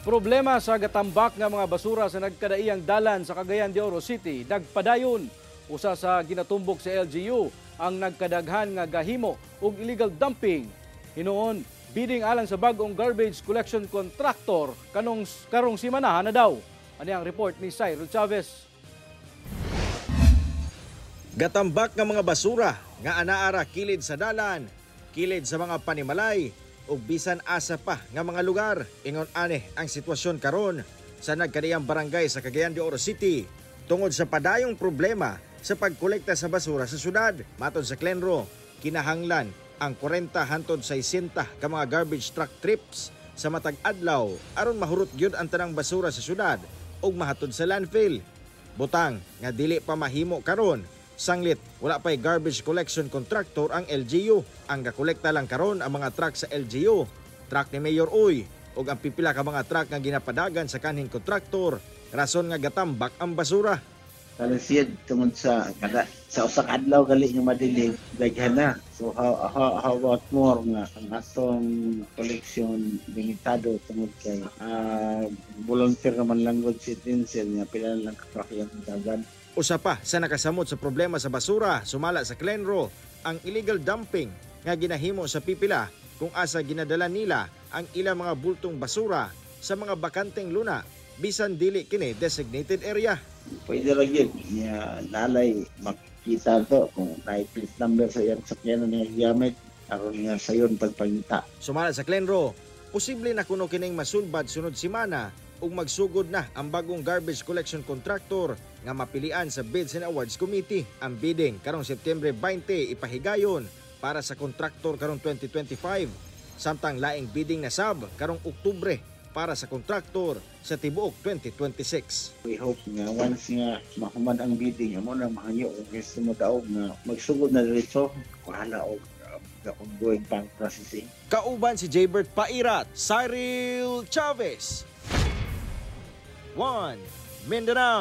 Problema sa gatambak nga mga basura sa nagkadaiyang dalan sa Cagayan de Oro City nagpadayon. Usa sa ginatumbok sa LGU ang nagkadaghan nga gahimo og illegal dumping. Hinuon, bidding alang sa bag-ong garbage collection contractor kanong karong simana na daw. Ani ang report ni Cyril Chavez. Gatambak nga mga basura nga anaara kilid sa dalan, kilid sa mga panimalay ug bisan asa pa nga mga lugar. Ingon ani ang sitwasyon karon sa nagkadaiyang barangay sa Cagayan de Oro City tungod sa padayong problema sa pagkolekta sa basura sa syudad. Matod sa Clenro, kinahanglan ang 40 hantod 60 ka mga garbage truck trips sa matag adlaw aron mahurot gyud ang tanang basura sa syudad ug mahatod sa landfill. Butang nga dili pa mahimo karon sanglit wala pa'y garbage collection contractor ang LGU. Ang gakolekta lang karon ang mga truck sa LGU, truck ni Mayor Uy ug ang pipila ka mga truck nga ginapadagan sa kanhing kontraktor. Rason nga gatambak ang basura. Kalisod tungod sa kada sa usa ka adlaw gali nga madilim, daghan na. So how about more nga ang atong collection limitado tungod kay volunteer naman lang gud si Tinsel nga pila lang ka truck yung dagan. Usa pa sa nakasamot sa problema sa basura sumala sa Clenro ang illegal dumping nga ginahimo sa pipila kung asa ginadala nila ang ilang mga bultong basura sa mga bakanteng luna bisan dili kini designated area. Pwede ra gyud niya nalay makita to kung naay plate number sa iyang sakyanan nga gigamit aron nga sayon pagpangita. Sumala sa Clenro, posible na kuno kining masulbad sunod semana ug magsugod na ang bagong garbage collection contractor nga mapilian sa Bids and Awards Committee. Ang bidding karong Setyembre 20 ipahigayon para sa kontraktor karong 2025, samtang laing bidding na sab karong Oktubre para sa kontraktor sa tibuok 2026. We hope nga once nga mahuman ang bidding, amo nang mahanyo kung gusto mo daog nga magsugod na diretso kuhala og the ongoing bank processing. Kauban si Jaybert Pairat, Cyril Chavez. 1 Mindanao.